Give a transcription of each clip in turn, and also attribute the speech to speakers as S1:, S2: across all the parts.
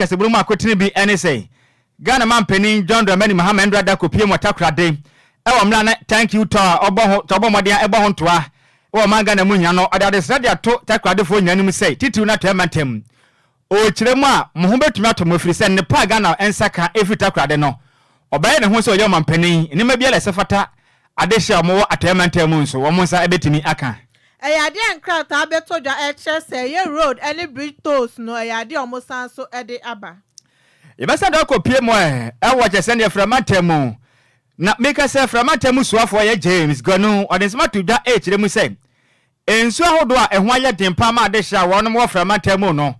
S1: Kasabono mu akotene bi ne sɛ, Ghana manpanin John Dramani Mahama ndra da kɔpue mu Takoradi wɔ mmerɛ a na Thank you Tour a ɔbɔ ho ɔbɔ mmɔden a ɛbɔ ho ntoa wɔ ɔman Ghana mu nyina no, ɔde adesrɛ de ato Takoradefoɔ nyina anim sɛ, titiriw no Atɔeɛ mantam. Ɔrekyerɛ mu a, mo ho bɛtumi atɔ mo ɛfiri sɛ nnepa a Ghana nsa ka ɛfiri Takoradi no, ɔbɛyɛ ne ho sɛ ɔyɛ ɔmanpanin, nneɛma biara a ɛsɛ fata adehye a wɔwɔ Atɔeɛ mantam mu nso, wɔn nsa bɛtumi aka.
S2: Ɛyɛ adeɛ a nkrataa bɛtɔ dwa ɛkyerɛ sɛ ɛyɛ road ne bridge tolls no ɛyɛ adeɛ a wɔsan so de aba.
S1: Yɛbɛsan de akɔ pie mu ɛ wɔ kyɛ sɛdeɛ Frɛ mantam mu. Na meka sɛ Frɛ mantam mu soafoɔ yɛ James Ganu, ɔde nsɛm ato dwa ɛrekyerɛ mu sɛ nsuo ahodoɔ a ɛho ayɛ den paa ma adehye a wɔnom wɔ Frɛ mantam mu no,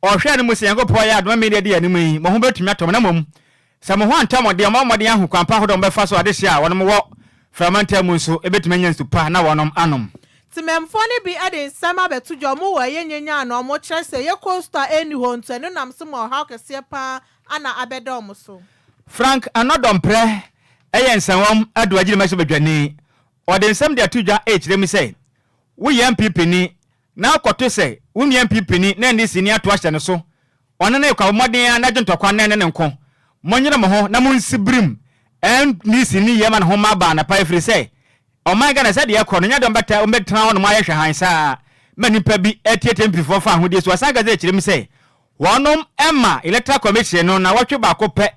S1: Ɔhwɛ no mu sɛ Nyankopɔn ayɛ adom ama yɛadi anim yi, mo ho bɛtumi atɔ mo, na mmom sɛ mo ho antɔ mo deɛ, mommɔ mmɔden ahu kwan pa ahodoɔ a mobɛfa so adehyeɛ a wɔnom wɔ frama ntam mu nso bɛtumi anya nsu pa na wɔnom anom.
S2: Temamfoɔ no bi de nsɛm abɛto dwa, wɔn wɔ ɛyɛ nyanya a na wɔn kyerɛ sɛ ɛyɛ coastal a ɛnni hɔ nti ɛno nam so ma ɔhaw kɛseɛ paa ana abɛda wɔn so.
S1: Frank Anɔdɔmprɛ yɛ nsɛnwam aduagyirima hyɛbadwani. Ɔde nsɛm de ato dwa rekyerɛ mu sɛ, Woyɛ NPP ni Na akɔto sɛ wo nua mpipini na ne sini ato ahyɛ no so, ɔne no rekɔ, mmɔden ara na gye ntɔkwa na ɛne no nko. Monyere mo ho na monsi birim ne sini yɛ ma ne ho mma aba anapa ɛfiri sɛ ɔman Ghana sɛdeɛ ɛkɔ no nyɛ dɛ wɔbɛtena hɔ nom ayɛ hwɛhan saa ma nnipa bi atiatia mpifoɔ fa ahodie so. Wɔsan ka sɛ kyerɛ mu sɛ wɔnom ma Electoral Commission no nnawɔtwe baako pɛ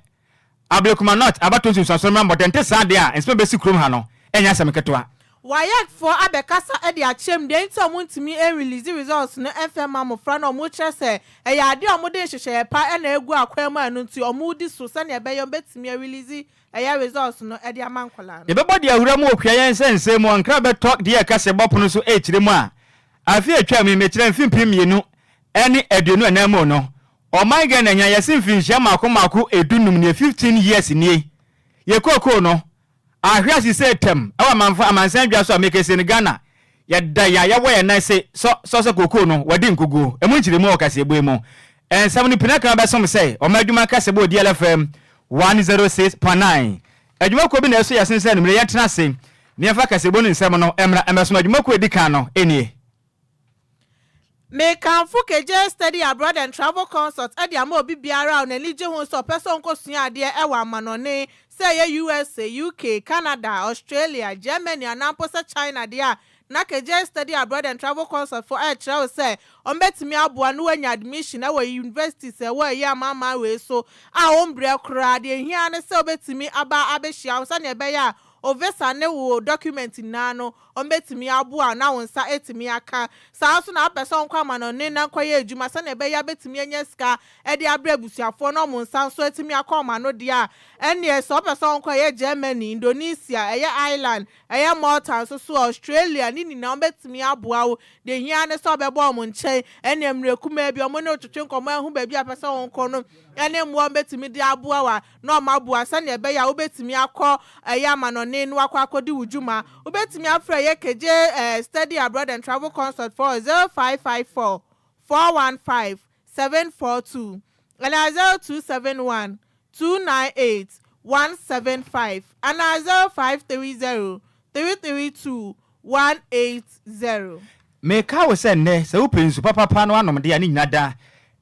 S1: Ablekuma North abatoɔ nsunsuansoɔ no mmra mmɔden nte saa deɛ a nsɛm a ɛbɛsi kurom ha no nyɛ asɛm ketewa.
S2: WAEC foɔ abɛkasa de akyerɛ mu deɛ nti a wɔn ntumi nrelease results no mfa mma mmofra no a wɔn kyerɛ sɛ ɛyɛ adeɛ a wɔn de nhyehyɛeɛ pa na agu akwan mu a ɛno nti wɔn redi so sɛdeɛ ɛbɛyɛ wɔn bɛtumi arelease ɛyɛ results no de ama nkwadaa no.
S1: Yɛbɛbɔ deɛ awura mu wɔ kua yɛn sɛ nsɛm mu ɔnkra bɛtɔ deɛ ɛka sɛ bɔ pono so ɛrekyerɛ mu a afe a ɛtwaam yi mekyerɛ mfe 2024 mu no Ɔman Ghana nya yɛse mfinhyia mmaako mmaako 15 nie, 15 years nie, yɛ kookoo no ahwe ase sɛ tɛm ɛwɔ amanfo amansan dwa so a mekese no Ghana yɛda yɛ a yɛwɔ yɛn nan se sɔ sɔ sɛ kookoo no wadi nkoguo. Emu nkyeremu wɔ kaseɛbɔ yi mu. Nsɛm no pina kan bɛsom sɛ ɔman adwuma kaseɛbɔ wɔ DLFM 106.9. Adwumakuo bi na ɛso yɛsen sɛ anumere yɛntena ase na yɛmfa kaseɛbɔ no nsɛm no mmra mmɛsom adwumakuo a ɛdi kan no nie.
S2: Mekamfo Kegye Study Abroad and Travel Consult de ama obi biara a n'ani gye ho sɛ ɔpɛ sɛ ɔnkɔsua adeɛ wɔ amanɔne, sɛ ɛyɛ USA, UK, Canada, Australia, Germany anaa mpo sɛ China deɛ a, na Kegye Study Abroad and Travel Consult foɔ rekyerɛ wo sɛ wɔbɛtumi aboa na woanya admission wɔ universities a ɛwɔ ɛyɛ amanaman wei so a wombrɛ koraa. Deɛ ɛhia ara ne sɛ wobɛtumi aba abɛhyia wɔn sɛdeɛ ɛbɛyɛ a wo visa ne wo document nyinaa no wɔbɛtumi aboa wo na wo nsa atumi aka. Saa ara nso na wopɛ sɛ wonkɔ amanɔne na nkɔyɛ adwuma sɛdeɛ ɛbɛyɛ a wobɛtumi anya sika de abrɛ abusuafoɔ na wɔn nsa nso atumi akɔ wɔn ano deɛ a, ɛnneɛ sɛ wopɛ sɛ wonkɔ ɛyɛ Germany, Indonesia, ɛyɛ Ireland, ɛyɛ Malta nso so a, Australia, ne nyinaa wɔbɛtumi aboa wo. Deɛ ɛhia ara ne sɛ wobɛba wɔn nkyɛn, ɛnneɛ mmerɛ kumaa bi wɔne wo twetwe nkɔmmɔ ahu baabi a wopɛ sɛ wonkɔ no ne mmoa a wɔbɛtumi de aboa wo a na wɔaboa sɛnea ɛbɛyɛ a wobɛtumi akɔ ɛyɛ amanɔne na woakɔ akɔdi wo dwuma. Wobɛtumi afrɛ yɛ Kegye Study Abroad and Travel Consult foɔ wɔ 0554 415 742 anaa 0271 298 175 anaa 0530 332 180.
S1: Meka wo sɛ nnɛ, sɛ wopɛ nsu papapa na woanom de a, ne nyina da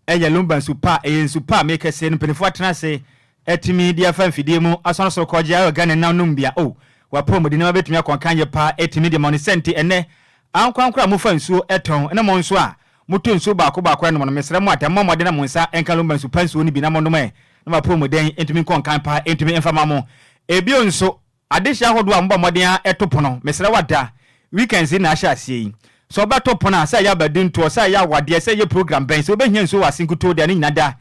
S1: Ɛyɛ Lumba nsu pa, ɛyɛ nsu pa a mekɛse no mpanyinfoɔ atena ase atumi de afa mfidie mu asɔn soro kɔgye ayɔ Ghana nam nom bia oh w'apɔmuden nneɛma bɛtumi akɔ nkan yɛ paa ɛtumi de ma wo ne sɛ nti ɛnnɛ ankorankoro a mofa nsuo tɔn ne mo nso a motɔ nsuo baako baako nom no mesrɛ mo ada mommɔ mmɔden na mo nsa nka Lumba nsu pa nsuo no bi na monom ɛ na mo apɔmuden ntumi nkɔ nkan paa ɛntumi mfa ma mo ɛbio nso Adehye ahodoɔ a mobɔ mmɔden ara to pono, mesrɛ wo ada, weekends yi na ahyɛ aseɛ yi. Sɛ wobɛto pono a, sɛ ɛyɛ abadintoɔ, sɛ ɛyɛ awadeɛ, sɛ ɛyɛ program bɛn, sɛ wobɛhia nsuo wɔ ase nkutoo deɛ, ne nyina da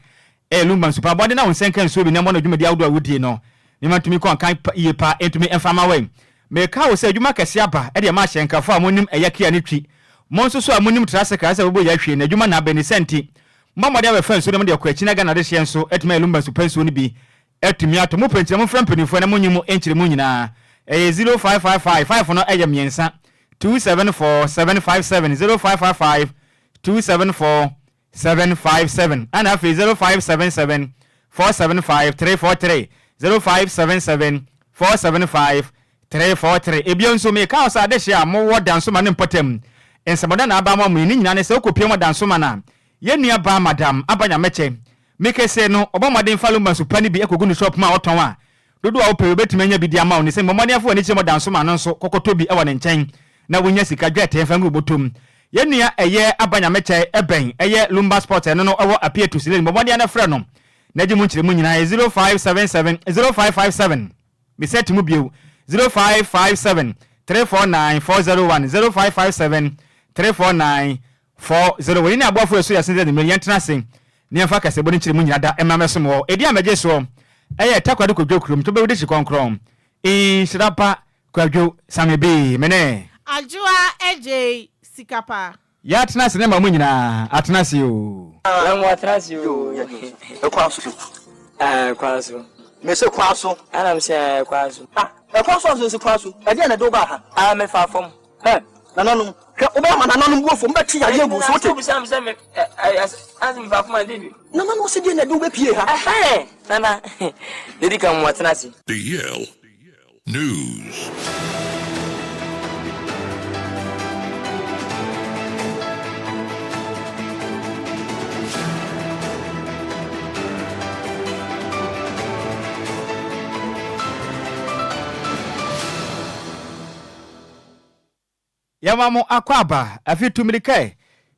S1: ɛyɛ Lumba nsu pa. Bɔ mmɔden na wo nsa nka nsuo bi na mmɔ no dwumadie ahodoɔ a wodie no. Nneɛma ntumi nkɔ nkan yie paa, ɛntumi mfa mma wo ɛ. Meka wo sɛ adwuma kɛseɛ aba de ama ahyɛnkafoɔ a monim ɛyɛ kia ne twi. Mo nso so a monim trasekaa sɛ mobɔ yɛ ahwie no, adwuma na abɛn ne saa nti, mommɔ mmɔden abɛfa nsuo no mode akɔ akyi na Ghana adehyeɛ nso atumi ayɛ Lumba nsu pa nsuo no bi Atumi atɔ. Mo pɛ nti na momfrɛ mpanimfoɔ na monyi mo nkyerɛ mu nyinaa. Ɛyɛ 0555, five no yɛ mmiɛnsa, 274 757, 0555 274 757, ɛna afei 0577 475 343, 0577 475 343. Ebio nso, meka wo sɛ adehyeɛ a mowɔ Dansoma ne mpɔtam nsɛmɔdɛ na aba ama mo yi, ne nyinaa ne sɛ wokɔpie mu Dansoma no a, yɛn nua baa Madam Aba Nyamɛkyɛ. Me kese no, ɔbɔ mmɔden fa lumba nsu pa no bi kɔgu ne shop mu a ɔtɔn a, dodoɔ a wopɛ obɛtumi anya bi de ama wo. Ne sɛ mmɔ mmɔden afa w'ani kyerɛ mu ɔdanso ma no nso kɔkɔtɔ bi wɔ ne nkyɛn na wonya sika dwɛtɛɛ mfa ngu wo bɔtɔ mu. Yɛn nua ɛyɛ Aba Nyamekyɛ ɛbɛn ɛyɛ Lumba Sports ɛno no ɛwɔ Apietu Sileni bɔ mmɔden ara na frɛ no na gye mu nkyerɛmu nyinaa ɛyɛ 0577 0557 Me set mu bio 0557 349 401 0557 349 401 Wei ne aboafo a ɛso yɛ sen sɛ anwummere yɛntena ase na yɛmfa kaseɛbɔ no nkyerɛ mu nyina da mmra mmɛsom wɔ. Edin a mɛgye soɔ ɛyɛ Takoradi Kodwo kurom Tobɛwu Dehye Kɔnkrɔn Nhyira pa Kwadwo Same Bii me ne.
S2: Adwoa Adjei sika pa.
S1: Yɛatena ase na ma mo nyinaa atena ase oo.
S3: Na mo atena ase oo.
S4: Ɛkwan so.
S3: Ɛɛ kwan so.
S4: Mese kwan so.
S3: Ɛna mese ɛɛ kwan so.
S4: Ah ɛkwan so anso nsi kwan so. Ɛdeɛn na ɛde wo baa ha?
S3: Ah mefa fam.
S4: Hɛ nananom hwɛ wobɛyɛ ama nananom bo afu wɔbɛte yareɛ agu wo so wote.
S3: Ɛna bisa me sɛ me ɛ ɛ ase mefa fam a ɛdeɛ bi.
S4: Nananom se deɛn na ɛde wo bɛpie ha?
S3: Ɛhɛn nana deɛ ɛdi kan mo atena ase.
S5: The News.
S1: Yɛma mo akwaaba afi tu mirika ɛ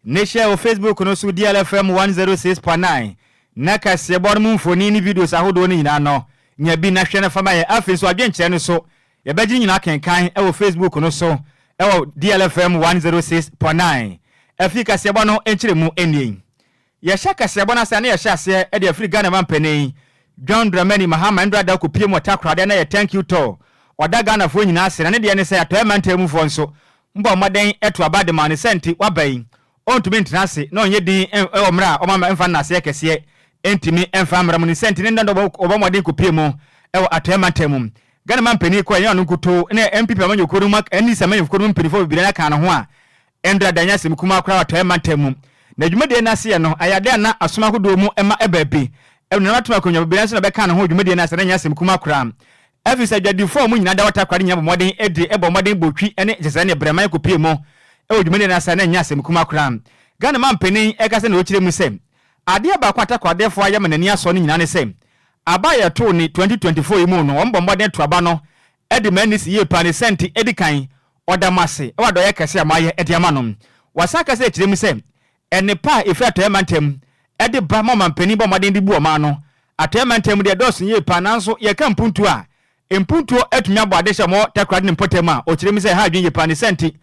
S1: ne hyɛ wɔ Facebook no so DLFM 106.9 na kaseɛbɔ no mu mfoni ne videos ahodoɔ no nyinaa no nya bi na hwɛ na fa ma yɛn. Afei nso adwenkyerɛ no so yɛbɛgye ne nyinaa akenkan wɔ Facebook no so wɔ DLFM 106.9. Afei kaseɛbɔ no nkyerɛmu nie. Yɛhyɛ kaseɛbɔ no ase a na yɛhyɛ aseɛ de afiri Ghana mampanin John Dramani Mahama Ndra da kɔpie mu wɔ Takoradi na yɛ thank you tour. Ɔda Ghanafoɔ nyinaa ase na ne deɛ ne sɛ Atɔeɛ mantam mufoɔ nso mbɔ mmɔden to aba de ma no sɛ nti waba yi ɔntumi ntena ase na ɔnyɛ din wɔ mmerɛ a ɔma mfa nnaseɛ kɛseɛ ntumi mfa mmra mu ne sɛ nti ne nnɛ ɔbɔ mmɔden kɔpie mu wɔ Atɔeɛ mantam mu. Ghana mampanin kɔɛ ɛnyɛ ɔno nkutoo na NPP amanyɔkuo no mu NDC amanyɔkuo no mu mpaninfoɔ bebree na kaa ne ho a Ɛndra da nyɛ asɛm kumaa koraa wɔ Atɔeɛ Mantam mu. Na dwumadie no aseɛ no, ayɛ adeɛ a na asom ahodoɔ mu ma ɛba bi. Ɛno na atom akonnwa bebree nso na bɛkaa ne ho wɔ dwumadie no ase, na ɛnyɛ asɛm kumaa koraa. Ɛfiri sɛ adwadifoɔ a wɔn nyinaa da Takoradi nyinaa bɔ mmɔden di bɔ mmɔden bɔ twi ne kyesɛ ne brɛman kɔpue mu wɔ dwumadie no ase a, na ɛnyɛ asɛm kumaa koraa. Ghana mampanin kasa na ɔkyerɛ mu sɛ, adeɛ baako a Takoradefoɔ ayɛ ma n'ani asɔ no nyinaa ne sɛ, aba a yɛtoo ne 2024 yi mu no, wɔbɔ mmɔden to aba no de ma ani si yie paa. Ne sɛ nti, ɛdi kan, Ɔda mo ase wɔ adɔeyɛ kɛse a moayɛ de ama no. Wɔsan ka sɛ kyerɛ mu sɛ, Nnepa a efi Atɔeɛ Mantam de ba ma ɔmampanin bɔ mmɔden de bu ɔman no. Atɔeɛ Mantam deɛ ɛdɔɔso yie paa nanso yɛka mpuntuo a, mpuntuo atumi abɔ adehyɛ a wɔwɔ Takoradi ne mpɔtam a ɔkyerɛ mu sɛ ɛha adwene yie paa. Ne saa nti,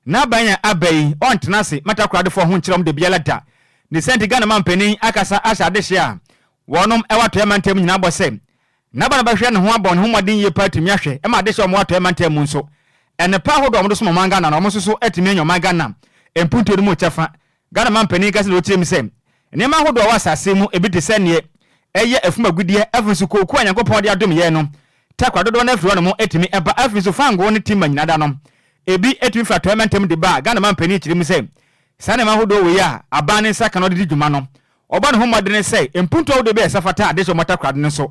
S1: n'aban a aba yi ɔntena ase ma Takoradefoɔ ho nkyerɛ wɔn dabiara da. Ne saa nti Ghana mampanin akasa ahyɛ adehyeɛ a wɔnom wɔ Atɔeɛ Mantam nyinaa bɔ sɛ N'aba no bɛhwɛ ne ho abɔ ne ho mmɔden yie paa atumi ahwɛ ma adehye a wɔwɔ Atɔeɛ Mantam mu nso nnepa ahodoɔ a wɔde som ɔman Ghana no wɔn nso so atumi anya ɔman Ghana mpuntuo no mu kyɛfa. Ghana manpanin kasa na ɔkyerɛ mu sɛ nneɛma ahodoɔ a ɛwɔ asase mu ebi te sɛ neɛ ɛyɛ afum agudeɛ afei nso kooko a Nyankopɔn de adom yɛn no takwa dodoɔ no afiri hɔ nom atumi ba afei nso fangoo ne timba nyina da no ebi atumi firi Atɔeɛ Mantam de ba a Ghana manpanin kyerɛ mu sɛ saa nneɛma ahodoɔ wei a aban ne nsa ka na ɔde di dwuma no Wɔbɔ ne ho mmɔdene sɛ mpuntuo ahodoɔ bi a ɛsɛ fata adehyɛ wɔn takoradi no nso,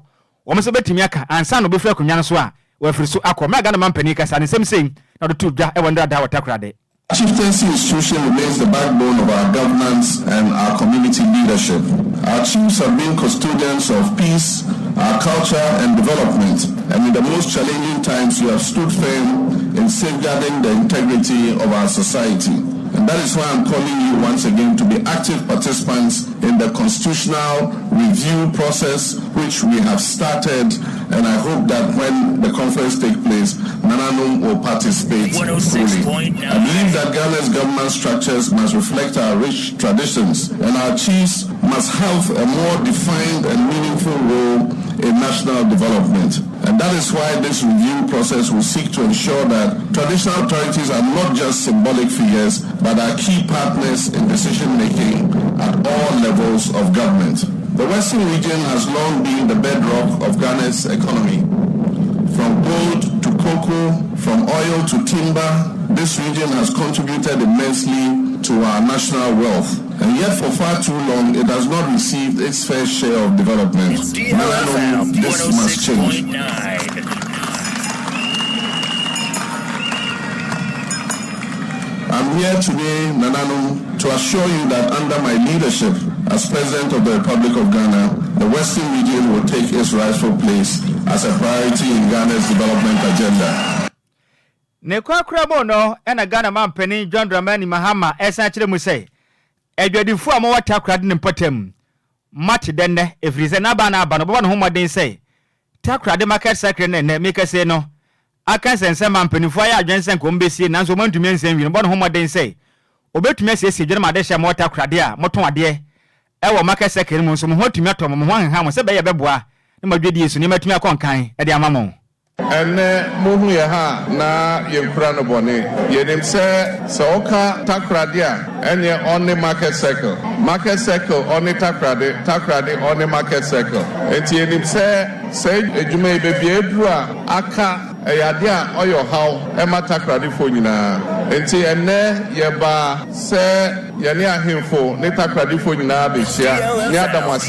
S1: wɔn nsa bɛtumi aka ansa na wɔbɛfiri akonnwa no so a wɔafiri so akɔ. Mmerɛ a Ghana mampanin rekasa no, nsɛm sei na ɔde too dwa wɔ ndradaa wɔ Takoradi.
S6: Chieftaincy institution remains the backbone of our governance and our community leadership. Our chiefs have been custodians of peace, our culture and development, and in the most challenging times you have stood firm in safeguarding the integrity of our society. And that is why I'm calling you once again to be active participants in the constitutional review process which we have started. And I hope that when the conference takes place, Nananum will participate fully. I believe that Ghana's government structures must reflect our rich traditions and our chiefs must have a more defined and meaningful role in national development. And that is why this review process will seek to ensure that traditional authorities are not just symbolic figures, but are key partners in decision making at all levels of government. The Western region has long been the bedrock of Ghana's economy. From gold to cocoa, from oil to timber, this region has contributed immensely to our national wealth. And yet for far too long, it has not received its fair share of development.
S5: DLFM
S6: this must change.
S5: 106.9.
S6: I'm here today, Nananom, to assure you that under my leadership as President of the Republic of Ghana, the Western region will take its rightful place as a priority in Ghana's development agenda.
S1: Ne korakora mu no na Ghana manpanin John Dramani Mahama resan akyerɛ mu sɛ, Adwadifoɔ a mowɔ Takoradi ne mpɔtam, moate dɛ nnɛ, ɛfiri sɛ n'aba no aba no, ɔbɛbɔ ne ho mmɔden sɛ Takoradi Market Circle no nnɛ mekasa yi no, aka nsɛnsɛm ma mpanimfoɔ ayɛ adwene sɛ nka wɔbɛsie nanso wɔantumi ansie anwie no, ɔbɔ ne ho mmɔden sɛ ɔbɛtumi asiesie dwa no ma adehyeɛ a mowɔ Takoradi a motɔn adeɛ wɔ Market Circle no mu nso, mo ho atumi atɔ mo, mo ho aheha mo sɛ ɛbɛyɛ a ɛbɛboa na mo adwadie so nneɛma atumi akɔ nkan de ama mo.
S6: Ɛnnɛ mohu yɛn ha a, na yɛnkura no bɔne. Yɛnim sɛ, sɛ woka Takoradi a, ɛnneɛ ɔne Market Circle. Market Circle ɔne Takoradi, Takoradi ɔne Market Circle. Enti yɛnim sɛ, saa adwuma yi, baabi a aduru a aka, ɛyɛ adeɛ a ɔyɛ ɔhaw ma Takoradifoɔ nyinaa. Enti ɛnnɛ yɛbaa sɛ. Yɛne ahemfo ne Takoradifoɔ nyinaa bɛhyia ne ada mo ase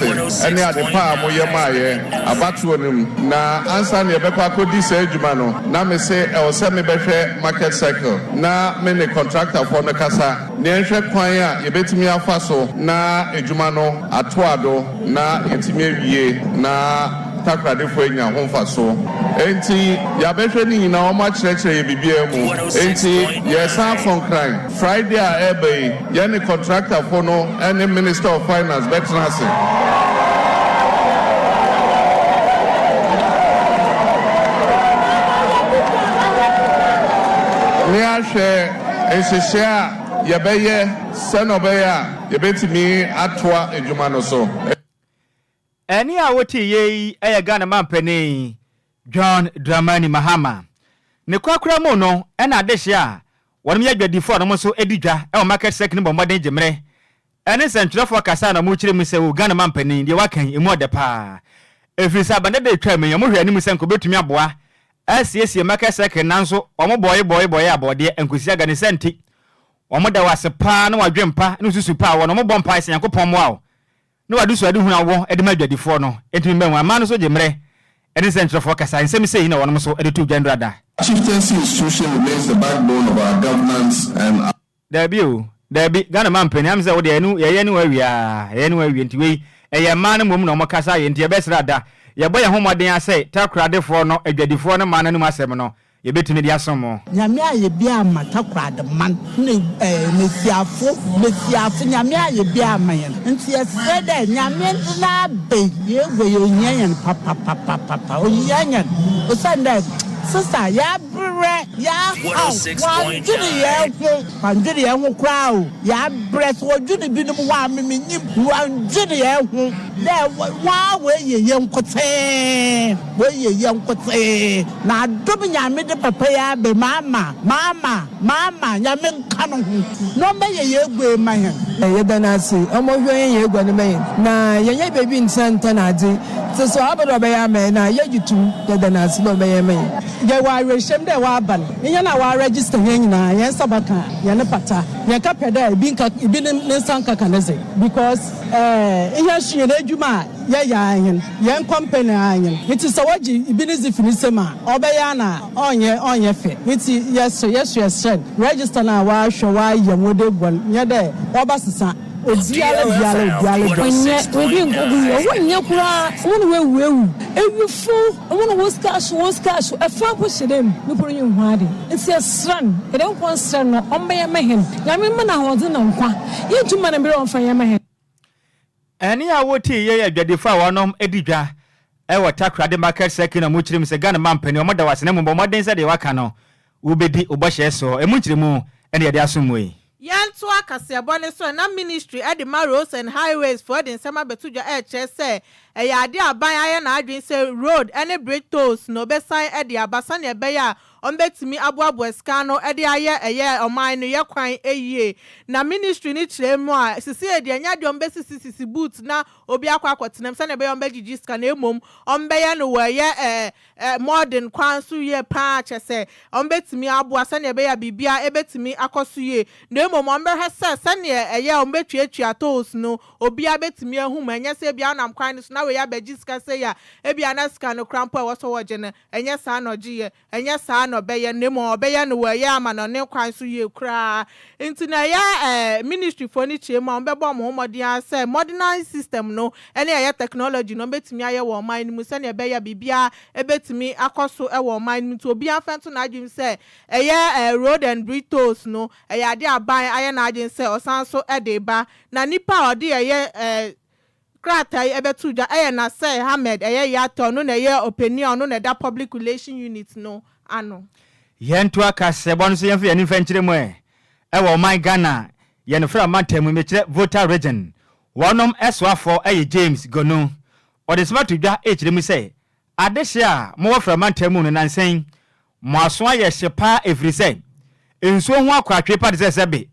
S6: ne ade pa a moyɛ maa yɛn abatoɔ no mu. Na ansa na yɛbɛkɔ akɔdi saa adwuma no, na mese ɛwɔ sɛ mebɛhwɛ Market Circle na me ne kɔntraktafoɔ no kasa na yɛnhwɛ kwan a yɛbɛtumi afa so na adwuma no atoa do na yɛatumi awie na Takoradefoɔ anya ho mfasoɔ. Enti yɛabɛhwɛ ne nyinaa, wɔakyerɛkyerɛ yɛn biribiara mu. Enti yɛresan akɔ Nkran. Friday a ɛreba yi, yɛne kɔntraktafo no ne Minister of Finance bɛtena ase. Ne ahwɛ nhyehyɛe a yɛbɛyɛ sɛnea ɔbɛyɛ a yɛbɛtumi atoa adwuma no so.
S1: Ɛnne a wotee yei yɛ Ghana manpanin John Dramani Mahama. Ne korakora mu no na adehye a wɔnom yɛ adwadifoɔ a wɔnom nso di dwa wɔ market circle no bɔ mmɔden gye mmerɛ ne nsɛntwerɛfoɔ kasa na wɔkyerɛ mu sɛ o Ghana manpanin deɛ waka yi ɛmu ɔdɛ paa ɛfiri sɛ aban dada atwam yi wɔhwɛ anim sɛ nka ɔbɛtumi aboa asiesie market circle nanso wɔn bɔe bɔe bɔe a bɔɔdeɛ nkosi aga ne sɛ nti wɔn da wo ase paa ne wadwen pa ne wosusu pa a wɔ no wɔn bɔ mpae sɛ Nyankopɔn mmoa wo ne w'adesuadehunu a wɔ de ma adwadifoɔ no ntumi mma mu. Aman no nso gye mmerɛ ne nsɛntwerɛfoɔ kasa. Nsɛm sei na wɔnom nso de too dwa nnora da.
S6: Chieftaincy institution remains the backbone of our governance and our.
S1: Daabi o, daabi, Ghana manpanin, am sɛ wo deɛ ɛno yɛyɛ ne wo awie aa, yɛyɛ ne wo awie, nti wei ɛyɛ mmaa no mmom na wɔn kasa yɛ, nti yɛbɛsrɛ ada, yɛbɔ yɛn ho mmɔden ara sɛ Takoradefoɔ no, adwadifoɔ no mmaa no anom asɛm no, Yɛbɛtumi de asom mo.
S7: Nyame ayɛ bi ama Takoradi man ne Mesiafo, Mesiafo, Nyame ayɛ bi ama hɛn ntsi yɛserɛ dɛ Nyame ndze n'aba yi yegua yi ohia hɛn papapapapa, ohia hɛn osiandɛ sesa yɛaberɛ, yɛahaw, wɔanndwen hɛnho, wɔanndwen hɛnho koraa o, yɛaberɛ, sɛ wɔdwen binom ho a ame minnyim, wɔanndwen hɛnho dɛ hɔn a woeyi hɛn nkotsee. Woyɛ yɛ nkotsee na adom Nyame de papa yi abɛ mama mama mama Nyame nka no ho na ɔmɛyɛ yɛ egua ma hɛn.
S8: Yɛda no ase ɔma ɔhwɛ yɛn yɛ egua no ma yɛn na yɛnyɛ beebi ntsena ntɛn adze ntsi sɛ ɔaba dɛ ɔbɛyɛ ama yɛn a yɛgye to mu yɛda no ase dɛ ɔbɛyɛ ma yɛn. Yɛwɔ awerɛhyɛmu dɛ wɔaba no hɛn a wɔaregister hɛn nyina hɛn nsa bɛka hɛn pata. Yɛnnkɛpɛ dɛ bi nka bi ne nsa nnkɛka ne dze because hɛn so hɛn edwuma a yɛyɛ ara nye no, hɛn company ara nye no, ntsi sɛ wɔgye bi ne dze fi ne nsamu a, ɔbɛyɛ a na ɔnnyɛ ɔnnyɛ fɛ. Ntsi yɛserɛ yɛso yɛserɛ no, register no a wɔahwɛ wɔayɛ ma wɔde egua no, nnyɛ dɛ wɔbɛsesa obiara biara obiara biara.
S9: Ɔnnyɛ obi nkogu yi, ɔwo nnyɛ koraa, wo na woewu ewu. Ewufo, wo na hɔn sika ahye, hɔn sika ahye, ɛfa mpo hyɛ dɛ mu, nyimpa no nnhu ade. Ntsi yɛserɛ no, yɛdze nkwa serɛ no, ɔmbɛyɛ mma hɛn. Nyame mma no ahoɔdzen na nkwa, yenntum mma no mber a ɔmfa nyɛ mma hɛn.
S1: Ɛnne a wotee yɛ adwadifo a wɔnom di dwa wɔ Takoradi Market Circle na wɔkyerɛ mu sɛ Ghana mampanin wɔda wo ase na mmom bɔ mmɔden sɛ deɛ woaka no wobɛdi wo bɔhyɛ soɔ. Ɛmu nkyerɛmu na yɛde asom mo yi.
S2: Yɛntoa kaseɛbɔ no so na Ministry de ma Roads and Highways foɔ de nsɛm abɛto dwa ɛrekyerɛ sɛ ɛyɛ adeɛ a aban ayɛ n'adwene sɛ road ne bridge tolls no bɛsan de aba sɛdeɛ ɛbɛyɛ a wɔbɛtumi aboaboa sika ano de ayɛ ɛyɛ ɔman no yɛ kwan yie. Na ministry no kyerɛ mu a, sesei deɛ ɛnyɛ adeɛ a wɔbɛsisi sisi booth na obi akɔ akɔtena mu sɛdeɛ ɛbɛyɛ a wɔbɛgyegye sika na mmom wɔbɛyɛ no wɔ ɛyɛ ɛɛ modern kwan so yie pa ara kyerɛ sɛ wɔbɛtumi aboa sɛdeɛ ɛbɛyɛ a biribiara ɛbɛtumi akɔ so yie na mmom wɔbɛhwɛ sɛ sɛdeɛ ɛyɛ a wɔbɛtuatua tolls no obiara bɛtumi ahu mu ɛnyɛ sɛ ebia wonam kwan no so na wei abɛgye sika sei a ebia na sika no koraa mpo a ɛwɔ sɛ wɔgye no ɛnyɛ saa na ɔgyeeɛ. Ɛnyɛ saa. ara na ɔbɛyɛ na mmom ɔbɛyɛ no wɔ ɛyɛ amanɔne kwan so yie koraa. Nti na ɛyɛ ɛɛ ministry foɔ no kyerɛ mu a wɔbɛbɔ wɔn ho mmɔden ara sɛ modernized system no ne ɛyɛ technology no wɔbɛtumi ayɛ wɔ ɔman no mu sɛdeɛ ɛbɛyɛ a biribiara bɛtumi akɔ so wɔ ɔman no mu. Nti obiara mfa nto n'adwene mu sɛ ɛyɛ ɛɛ road and bridge tolls no ɛyɛ adeɛ a aban ayɛ n'adwene sɛ ɔsan so de reba. Na nipa a ɔde ɛyɛ ɛɛ krataa yi bɛto dwa yɛ Nasser Ahmed, ɛyɛ Yatta, ɔno na ɛyɛ ɔpanin a ɔno na ɛda Public Relation Unit no ano.
S1: Yɛntoa kaseɛbɔ no so yɛmfa yɛn ani mfa nkyerɛ mu ɛ ɛwɔ ɔman Ghana yɛn fra mantam mu mekyerɛ Volta Region wɔnom soafoɔ yɛ James Gonu ɔde nsɛm ato dwa rekyerɛ mu sɛ adehye a mowɔ fra mantam mu no nansa yi mo aso ayɛ hye paa ɛfirisɛ nsuo ho akɔ atwee pa te sɛ sɛbe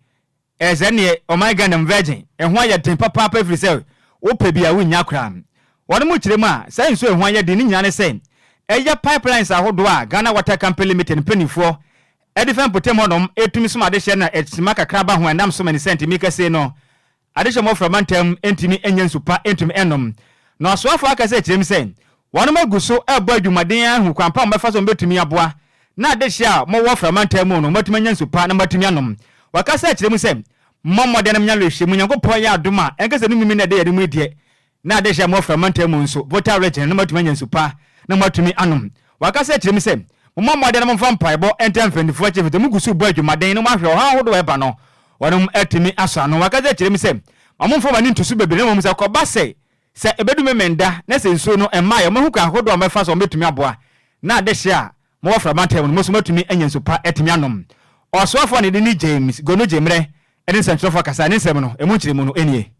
S1: Ɛsɛ neɛ ɔman Ghana mu virgin ɛho ayɛ den papaapa ɛfiri sɛ wopɛ bi a wonnya koraa. Wɔnom kyerɛ mu a, saa nsuo a ɛho ayɛ den no nyinaa ne sɛ ɛyɛ pipelines ahodoɔ a Ghana Water Company Limited mpaninfoɔ de fa mpɔtam hɔnom ɛtumi som adehyeɛ na ɛsima kakra ba ho a ɛnam so ma ne sɛ ntumi kɛsee no Adehyɛ mmofra mantam ntumi nnya nsu pa ntumi nnom. Na ɔsoafo akasa akyerɛ mu sɛ, wɔnom agu so rebɔ adwumaden ara ahu kwan pa a wɔbɛfa so a wɔbɛtumi aboa na adehye a mowɔ fra mantam mu no moatumi anya nsu pa na moatumi anom. Wakasa akyerɛ mu sɛ, Mommɔ mmɔden na monya awerɛhyɛmu, Nyankopɔn yɛ adom a, ɛnka sɛ no mimi na ɛda yɛn mu yi deɛ, na adehye a mowɔ fra mantam mu nso, Volta Region, no moatumi anya nsu pa na moatumi anom. Wakasa akyerɛ mu sɛ, Mommɔ mmɔden na momfa mpaebɔ ntaa mfɛndifo akyi efisɛ mugu so rebɔ adwumaden na moahwɛ ɔhaw ahodoɔ a ɛba no, wɔnom atumi asɔ ano. Wakasa akyerɛ mu sɛ, Ma momfa mo ani nto so bebree na mmom sɛ ɛkɔba sɛ sɛ ebedu Memenda na sɛ nsuo no mmaeɛ a, moahu kwan ahodoɔ a mobɛfa so a mobɛtumi aboa na adehye a mowɔ Framantam no, mo nso moatumi anya nsu pa atumi anom. Ɔsoafoɔ a ne din ne James Gonu Gyemmerɛ ne nsɛntwerɛfoɔ kasaeɛ. Ne nsɛm no, emu nkyerɛmu no nie.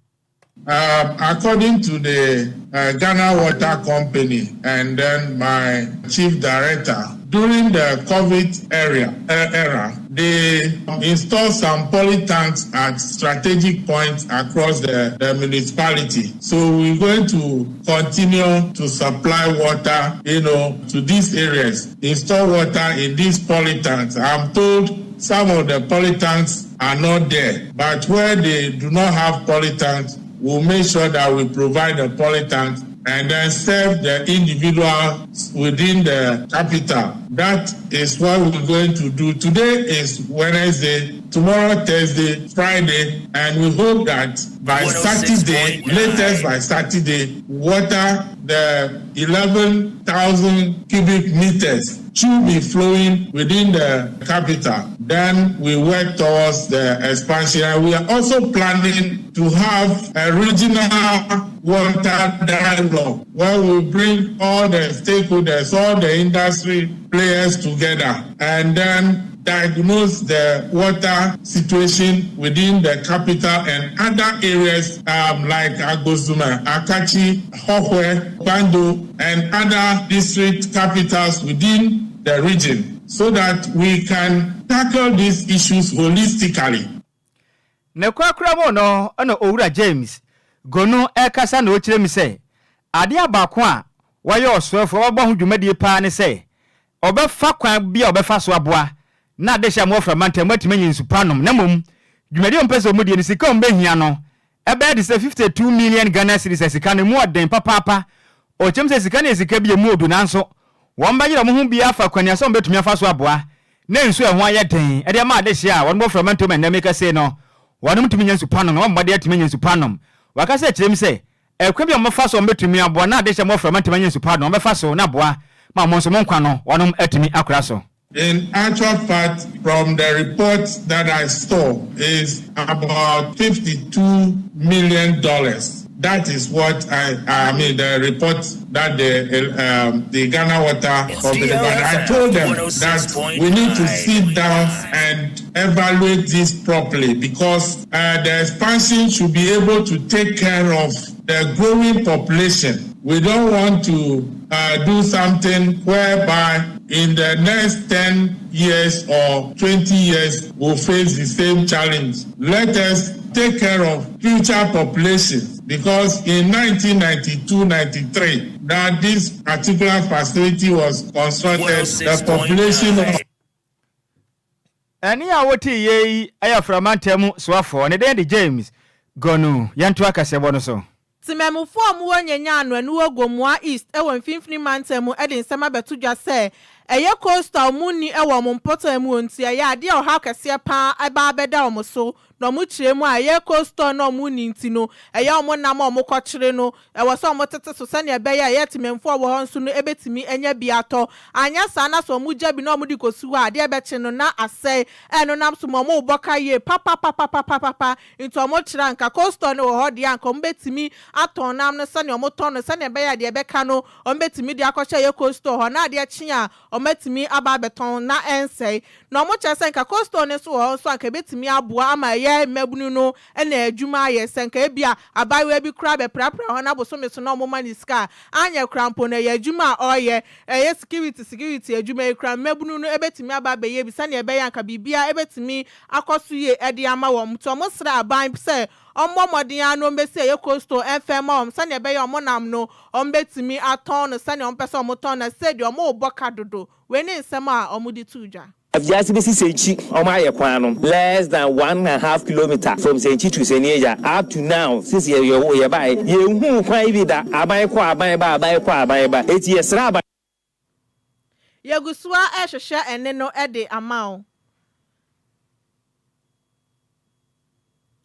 S10: Um, according to the uh, Ghana Water Company and then my chief director, during the COVID area, uh, era, they installed some poly tanks at strategic points across the, the municipality. So we're going to continue to supply water, you know, to these areas, install water in these poly tanks. I'm told some of the poly tanks are not there, but where they do not have poly tanks, we'll make sure that we provide the poly tanks and then serve the individuals within the capital. That is what we're going to do. Today is Wednesday, tomorrow Thursday, Friday, and we hope that by Saturday, latest by Saturday, water the 11,000 cubic meters should be flowing within the capital. Then we work towards the expansion. And we are also planning to have a regional water dialogue where we bring all the stakeholders, all the industry players together, and then diagnose the water situation within the capital and other areas um, like Agosuma, Akachi, Hokwe, Bando, and other district capitals within the region so that we can tackle these issues holistically.
S1: Ne korakora mu no na Owura James Gonu rekasa na ɔkyerɛ mu sɛ adeɛ baako a wayɛ ɔsoɛfoɔ a wabɔ ho dwumadie paa ne sɛ ɔbɛfa kwan bi a ɔbɛfa so aboa na adehye a mowɔ Frama ntam atumi anya nsu pa anom na mmom dwumadi a wɔpɛ sɛ wɔdie no sika a wɔbɛhia no ɛbɛyɛ te sɛ 52 million Ghana cedis a sika no emu ɔden papaapa. Ɔkyerɛ mu sɛ sika no yɛ sika bi a emu odu nanso wɔbɛyere wɔn ho biara afa kwan a sɛ wɔbɛtumi afa so aboa na nsu a ɛho ayɛ den de ama adehye a wɔn wɔ Frama ntam ɛnnɛ meka sei no wɔnom tumi nya nsu pa nom na wɔabɔ mmɔden atumi anya nsu pa anom. Wakasa akyerɛ mu sɛ Ɛkwan bi a wɔbɛfa so a wɔbɛtumi aboa na adehyɛ mmɔfra ma ntɛm anya nsu pa no, wɔbɛfa so na aboa ma mo nso mo nkwa no wɔnom atumi akora so.
S10: In actual fact, from the report that I saw is about 52 million dollars. That is what I, I mean, the report that the, um, the Ghana Water Company, but I told them that we need to sit down and evaluate this properly because uh, the expansion should be able to take care of the growing population. We don't want to uh, do something whereby in the next 10 years or 20 years we'll face the same challenge. Let us take care of future populations because in 1992-93 that this particular facility was constructed, the population of
S1: Ɛnne a wotee yei yi yɛ Afra mantam mu soafoɔ, ne din de James Gonu. Yɛntoa kaseɛbɔ no so.
S2: Temammufoɔ a wɔwɔ Nyanya ano ɛno wɔ Gomoa East wɔ Mfimfini Mantam mu de nsɛm abɛto dwa sɛ ɛyɛ coastal a wɔnni wɔ wɔn mpɔtam mu nti ɛyɛ adeɛ a ɔhaw kɛseɛ pa ara ba abɛda wɔn so. Na wɔkyerɛ mu a ɛyɛ coastal no a wɔnni nti no ɛyɛ wɔn nam a wɔkɔkyere no ɛwɔ sɛ wɔtete so sɛdeɛ ɛbɛyɛ a ɛyɛ temammufoɔ a wɔwɔ hɔ nso no bɛtumi anya bi atɔ. Anyɛ saa na sɛ wɔgya bi na wɔde kɔsi hɔ a adeɛ bɛkye no na asɛe. Ɛno nam so ma wɔrebɔ ka yie papapapapapapa. Nti ɔmo kyerɛ a nka cold store no wɔ hɔ deɛ a nka ɔmo bɛtumi atɔn nam no sɛnea ɔmo tɔn no sɛnea ɛbɛyɛ a deɛ ɛbɛka no ɔmo bɛtumi de akɔhyɛ ɛyɛ cold store hɔ na adeɛ kye a ɔmo atumi aba abɛtɔn na ɛnsɛe. Na ɔmo kyerɛ sɛ nka cold store no nso wɔ hɔ nso a nka ɛbɛtumi aboa ama ɛyɛ mmabunu no na adwuma ayɛ sɛ nka ebia abaayewa bi koraa bɛprapra hɔ na bosome so na ɔmo ma no sika a anyɛ koraa mpo no ɛyɛ adwuma a ɔyɛ ɛyɛ security security adwuma yi koraa mmabunu no bɛtumi aba abɛyɛ bi sɛnea ɛbɛyɛ a nka biribiara bɛtumi akɔ so yie de ama wɔn. Nti wɔsrɛ aban sɛ ɔmmɔ mmɔden ara na ɔmmɛsi ɛyɛ coastal mfa mma wɔn sɛnea ɛbɛyɛ a wɔn nam no wɔbɛtumi atɔn no sɛnea wɔpɛ sɛ wɔtɔn no na sɛdeɛ wɔrebɔ ka dodo. Wei ne nsɛm a wɔde too dwa.
S11: Afiase besi Senchi ɔmo ayɛ kwan no less than 1.5 kilometre from Senchi to Seniagya up to now since yɛ yɛ yɛ baeɛ yɛn huu kwan bi da aban kɔ aban ba aban kɔ aban ba eti yɛ srɛ aban.
S2: Yɛgu so ara rehwehwɛ ɛnne no de ama wo.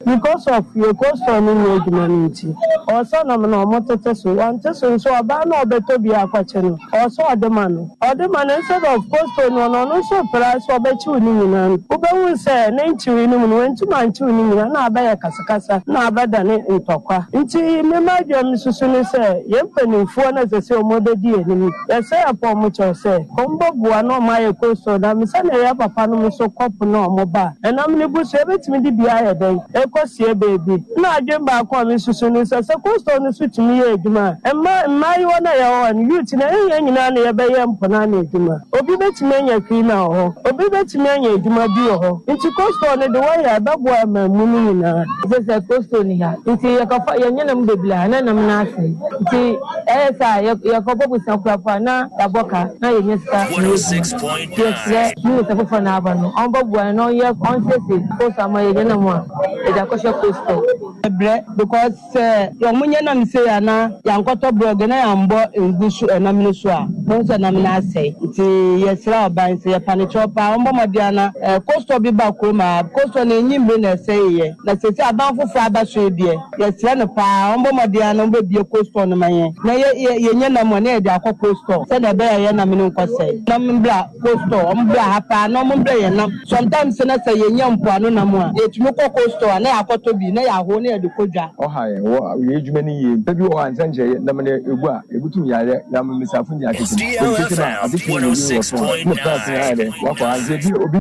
S8: Because of yɛ coastal no nyɛ adwuma no nti, ɔwɔ sɛ nam no ɔmo tete so. Wante so nso ɔbaa no a ɔbɛtɔ bi akɔkye no, ɔwɔ sɛ ɔde ma no. Ɔde ma no instead of coastal no ɔno ɔno nso repere ara sɛ ɔbɛkyew ne nyinaa no, wobɛhu sɛ ne nkyewee no mu no wantum ankyew ne nyinaa na abɛyɛ kasakasa na abɛdane ntɔkwa. Nti me m'adwene a mesusu ne sɛ yɛn mpanimfoɔ no a ɛsɛ sɛ ɔmo bɛdi yɛn anim, yɛsɛ yɛpa ɔmo kyɛw sɛ ɔmo bɛboa na ɔmo ayɛ coastal na sɛdeɛ yɛn papa nom nso kɔ po na ɔmo ba a, ɛnam no bu so yɛbɛtumi de bi ayɛ dɛn ɛkɔsie baabi. Nna adwene baako a mesusu ne sɛ, sɛ coastal no so tumi yɛ adwuma a, mma mmaayewa no a yɛwɔ hɔ no, youth no, ɛnyɛ yɛn nyinaa na yɛbɛyɛ mpona ano adwuma. Obi bɛtumi anya cleaner wɔ hɔ, obi bɛtumi anya adwuma bi wɔ hɔ. Nti coastal no de wɔyɛ a, ɛbɛboa amammu no nyinaa.
S12: Ɛsɛ sɛ coastal ni ha nti yɛkɔfa yɛnyɛ nam bebree a na nam no asɛe nti ɛyɛ sɛ a yɛkɔbɔ bosea koraa a na yɛabɔ ka na yɛnya sika nyɛ adwuma nti yɛsrɛ minister foforɔ na aba no ɔmbɛboa yɛn na ɔnyɛ ɔnsiesie coastal ama yɛnya nam a yɛde akɔhyɛ coastal.
S8: Brɛ because sɛ ɔmo nyɛ nam sei a na yankɔtɔ brɔge na yambɔ ngu so ɛnam no so a bohu sɛ nam no asɛe nti yɛsrɛ aban sɛ yɛpa no kyɛw paa ɔmbɔ mmɔden a na coastal bi ba kurom a coastal no enyi mmere na ɛsɛeɛ na seesei aban foforɔ aba so yi deɛ yɛsrɛ no paa ɔmbɔ mmɔden a na ɔmbɛbue coastal no ma yɛn na yɛ yɛ yɛnya nam a na yɛde akɔ coastal sɛdeɛ ɛbɛyɛ a yɛn nam no nkɔsɛe. Nam mbra coastal ɔmo bra ha paa na ɔmo mbrɛ yɛn nam sometimes na sɛ yɛnya mpoano nam a yɛtumi kɔ coastal a na yɛakɔtɔ bi na yɛahow na yɛde kɔ dwa.
S13: Ɔha yɛn wɔ yɛn edwuma no yie. Mpɛ bi wɔ hɔ a nkyɛ nkyɛ yɛ nam no egu a yebotum yɛayɛ yɛama mbasiafo nyinaa aketse mu. Sɛ nketse mu a adze kye na obi wɔ so a nna price no ayɛ dɛn ɔakɔ ha ntsi ebi obi.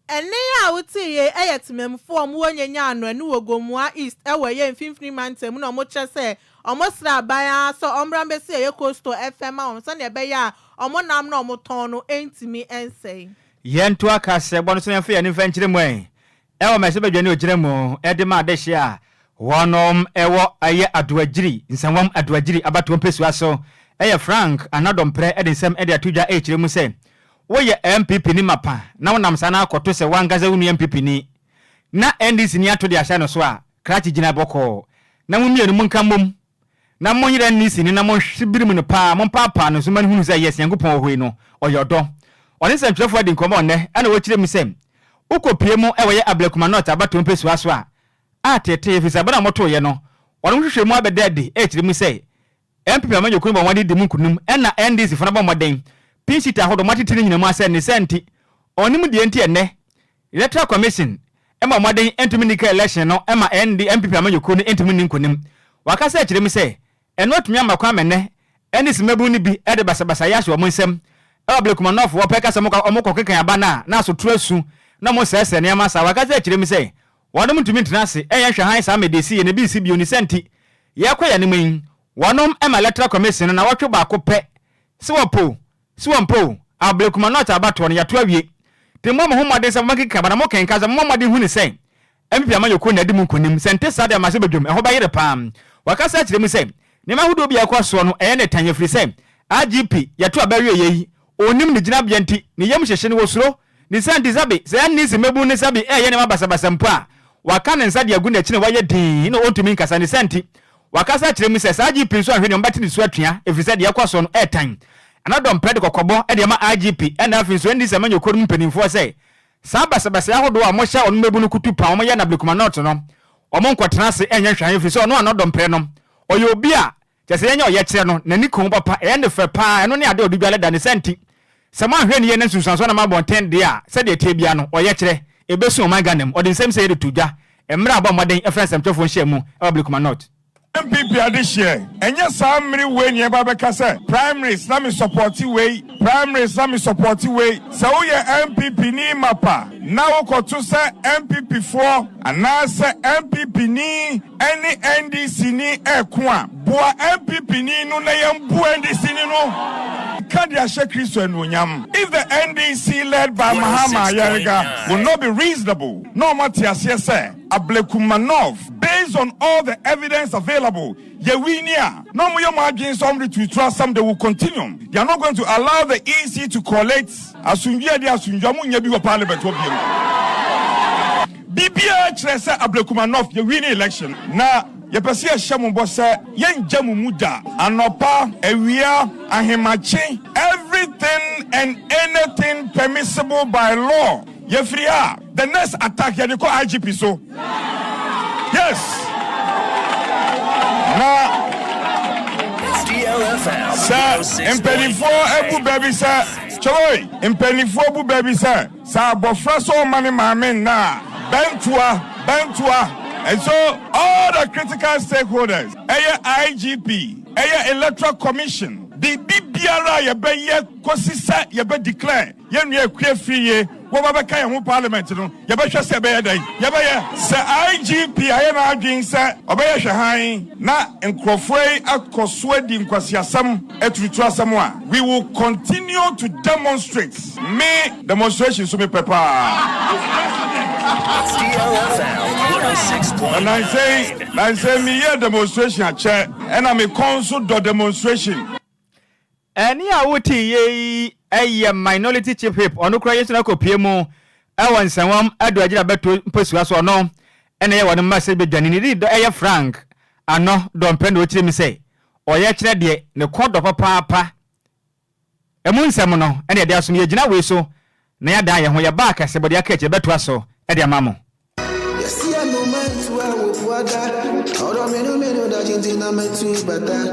S2: Ɛnne a wotee yei yɛ temammufoɔ a wɔwɔ Nyanya ano ɛno wɔ Gomoa East wɔ ɛyɛ Mfimfini Mantam mu na wɔkyerɛ sɛ wɔsrɛ aban ara sɛ ɔmmra mmɛsi ɛyɛ Coastal fm ma wɔn sɛdeɛ ɛbɛyɛ a wɔn nam no a wɔtɔn no ntumi nsɛe.
S1: Yɛntoa kaseɛbɔ no so na yɛmfa yɛn ani mfa nkyerɛ mu ɛ ɛwɔ mmarahyɛbadwani ogyina mu de ma adehye a wɔnom wɔ ɛyɛ Adoagyiri, Nsawam Adoagyiri abatoɔ mpesua so ɛyɛ Frank Anadɔ Mprɛ de nsɛm de ato dwa ɛrekyerɛ mu sɛ Woyɛ NPP ni mapa na wonam saa na akɔto sɛ w'ankasa wo nua NPP ni na NDC ni ato de ahyɛ no so a, krakye gyina bɔkɔɔ na mo mmienu monka mmom na monyere NDC ni na monhwe birim no paa, mompaapaa no nso ma no hunu sɛ yes Nyankopɔn wɔ hɔ yi no ɔyɛ ɔdɔ. Ɔne nsɛntwerɛfoɔ adi nkɔmmɔ nnɛ ɛna ɔkyerɛ mu sɛ wokɔpue mu wɔ yɛ Ablakuma North abatoɔ mpɛsua so a, ateetee ɛfiri sɛ bere a wɔtoeɛ no wɔnom nhwehwɛmu abɛda adi ɛrekyerɛ mu sɛ NPP amanyɔkuo no bɔ mmɔden di mu nkunim ɛna NDC foɔ no bɔ mmɔden pin sheet ahodoɔ wɔatete ne nyina mu asɛ ne saa nti ɔnim deɛ nti ɛnnɛ Electoral Commission mmɔ mmɔden ntumi nni ka election no ma ND NPP amanyɔkuo no ntumi nni nkunim. Wakasa akyerɛ mu sɛ ɛno atumi ama kwan ma ɛnnɛ NDC mmabunu no bi de basabasayɛ ahyɛ wɔn nsam ɛwɔ Ablekuma North wɔpɛ ka sɛ wɔkɔ wɔkɔ kekan aba no a na asotro asu na wɔsɛɛsɛɛ nneɛma saa. Wakasa akyerɛ mu sɛ Wɔnom ntumi ntena ase nyɛ nhwɛhan saa ma deɛ ɛsi yɛ na ebi nsi bio ne saa nti yɛrekɔ yɛn anim yi wɔnom ma electoral commission no nawɔtwe baako pɛ se wɔpɛ o se wɔmpɛ o Ablekuma North abatoɔ no yɛato awie nti mommɔ mo ho mmɔden sɛ mobɛkeka ba na mokenka sɛ mommɔ mmɔden hunu sɛ NPP amanyɔkuo na adi mu nkonim sɛ nte saa deɛ ama sɛ badwam ɛhɔ bɛyere paa Wakasa akyerɛ mu sɛ nneɛma ahodoɔ bi a ɛkɔ soɔ no ɛyɛ ne tan ɛfiri sɛ IGP yɛto aba awieɛ yi ɔnnim ne gyinabea nti ne yam hyehye no wɔsuro Ne saa nti, Sabi, sɛ NDC mmabun ne Sabi reyɛ nneɛma basabasa mpo a, waka ne nsa de agu n'akyi na wayɛ dinn na ɔntumi nkasa. Ne saa nti, Wakasa akyerɛ mu sɛ saa IGP nso anhwɛ nea wɔbɛte ne su atua ɛfiri sɛ deɛ ɛkɔ soɔ no ɛɛtan. Ɛna Dɔmprɛ de kɔkɔbɔ de ama IGP ɛna afei nso NDC amanyɔkuo no mu mpanimfoɔ sɛ saa basabasayɛ ahodoɔ a wɔhyɛ wɔn mmabunu kutu pa a wɔyɛ no Ablekuma North no wɔn nkɔtena ase nyɛ nhwɛahe ɛfiri sɛ ɔno Anɔ Dɔmprɛ no ɔyɛ obi a Kyerɛ sɛ yɛnyɛ ɔyɛkyerɛ no, n'ani ku ho papa, ɛyɛ no fɛ paa, ɛno ne ade a ɔde dwale da. Ne saa nti, sɛ moanhwɛ no yie na nsunsuansoɔ nam abɔnten deɛ a, sɛdeɛ ɛteɛ biara no, ɔyɛkyerɛ, ɛbɛsu ɔman Ghana mu. Ɔde nsɛm sei reto dwa mmerɛ a ɔbɔɔ mmɔden frɛɛ nsɛmtwerɛfoɔ nhyiamu wɔ Ablekuma North.
S14: NPP adehyeɛ, ɛnyɛ saa mmere wei na yɛba bɛka sɛ primaries na me sɔpɔte wei, primaries na me sɔpɔte wei. Sɛ woyɛ NPP ni mapa na wokɔto sɛ NPP foɔ anaasɛ NPP ni ɛne NDC ni ɛko a, boa NPP ni no na yɛn bu NDC ni no. Ka de ahyɛ Kristo anuonyam. If the NDC led by Mahama Ayariga will not be reasonable na wɔn ate aseɛ sɛ Ablekuma North based on all the evidence available yɛ wini a, na wɔn yɛ wɔn adwene sɛ wɔn de turutura asɛm they will continue. They are not going to allow the EC to collate asomdwie a ɛde asomdwie a wɔn nnya bi wɔ parliament hɔ biom. Biribiara kyerɛ sɛ Ablekuma North yɛ winning election na yɛpɛ sɛ yɛhyɛ mo bɔ sɛ yɛngya mo mu da. Anɔpa, awia, ahemakye, everything and anything permissible by law. Yɛfiri ha a, the next attack yɛde kɔ IGP so. Yes! Na sɛ mpanimfoɔ abu bɛ bi sɛ, Kyeroi, mpanimfoɔ bu bɛ bi sɛ, Sɛ abɔfra sɛ ɔmma ne maame nna a, bɛntoa, bɛntoa. And so all the critical stakeholders, ɛyɛ IGP, ɛyɛ Electoral Commission, biribi biara a yɛbɛyɛ kɔsi sɛ yɛbɛ declare yɛn nua Akua Afriyie wɔba bɛka yɛn ho parliament no, yɛbɛhwɛ sɛ ɛbɛyɛ dɛn, yɛbɛyɛ. Sɛ IGP ayɛ n'adwene sɛ ɔbɛyɛ hwɛhan na nkurɔfoɔ yi akɔ so adi nkwaseasɛm, aturuturasɛm a, we will continue to demonstrate. Me demonstration so mepɛ paa. Na nansɛ yi, nansɛ yi meyɛɛ demonstration akyɛ, ɛna me kɔn nso dɔ demonstration.
S1: Ɛnne a wotee yi yɛ Minority Chief Whip, ɔno koraa yi nso na akɔpue mu wɔ nsɛnwam adu agyina abɛto mpasua so, ɔno na ɛyɛ wɔn mmarahyɛbadwani, ne din yɛ Frank Ano Dɔmpɛ na ɔkyerɛ mu sɛ ɔyɛkyerɛ deɛ ne kɔn dɔ papaapa. Ɛmu nsɛm no na yɛde asom. Yɛgyina wei so na yɛadan yɛn ho. Yɛba akɛse bɔ deɛ aka akyire bɛtoa so de ama mo.